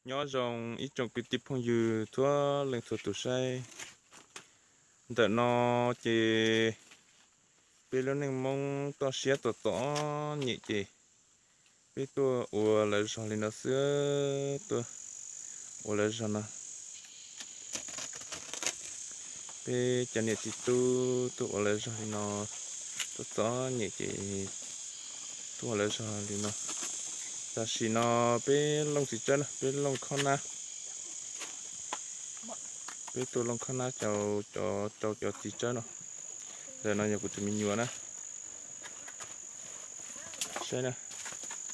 Nyob zoo ib tsoom kwv tij phooj ywg txhua leej txhua tus saib. Ntawm no ces peb lub neej Hmoob toj siab txom txom nyem ces peb tuaj ua lawv zog li no xwb, tuaj ua lawv zog no. Peb cov niam txiv tub tuaj ua lawv zog li no, txom txom nyem ces tuaj ua lawv zog li no. Tam sim no peb looj txiv tsawb na, peb looj khob nab. Peb tuaj looj khob nab rau cov, rau cov txiv tsawb no. Ntawm no yog kuv tus me nyuam na. Saib na,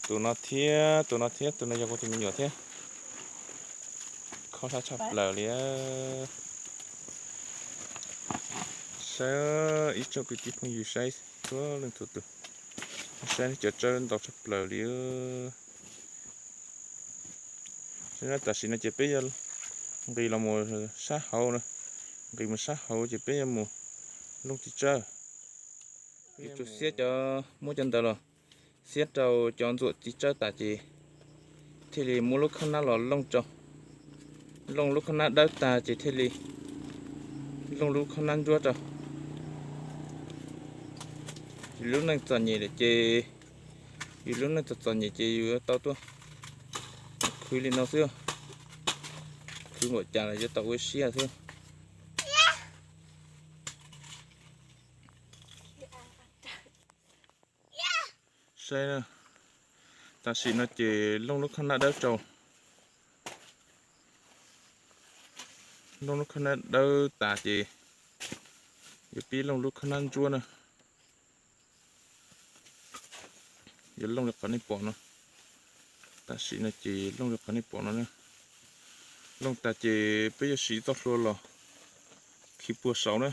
tus no thiab, tus no thiab, tus no yog kuv tus me nyuam thiab. Khob nab tshaj plaws li. Saib ib tsoom kwv tij phooj ywg saib txhua leej txhua tus, saib cov tsawb ntau tshaj plaws li. Tam sim no ces peb yuav nqis los mus sab hauv na, nqis mus sab hauv ces peb yuav mus looj txiv tsawb. Yuav tsum xiab cov, muab cov ntawd los xiab rau cov ntxuam txiv tsawb tas ces thiaj li muab lub khob nab los looj rau. Looj lub khob nab dawb tas ces thiaj li looj lub khob nab ntsuab rau. Yus lub neej txom nyem lawm ces, yus lub neej txom txom nyem ces yus yuav tau tuaj khwv li no xwb. Khwv npaum cas los yuav tau ua siab xwb. Saib, tam sim no ces looj lub khob nab dawb rau. Looj lub khob nab dawb tas ces yuav pib looj lub khob nab ntsuab na. Yuav looj li qhov nej pom no. Tam sim no ces looj li qhov nej pom no na. Looj tas ces peb yuav siv txoj hlua los khi puag saud na.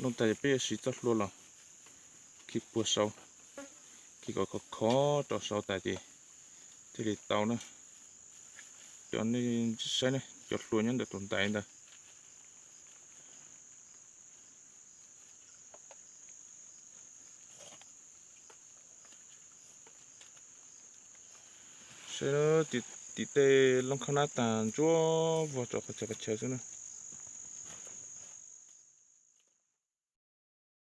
Looj tas ces peb yuav siv txoj hlua los khi puag saud, khi kom khov khov rau saud tas ces thiaj li tau na. Cov nej saib ne, cov hlua nyob ntawm tus ntaiv ntawd. Saib, tim tej looj khob nab tas ntsuab vog rau qhov chaw qhov chaw xwb na.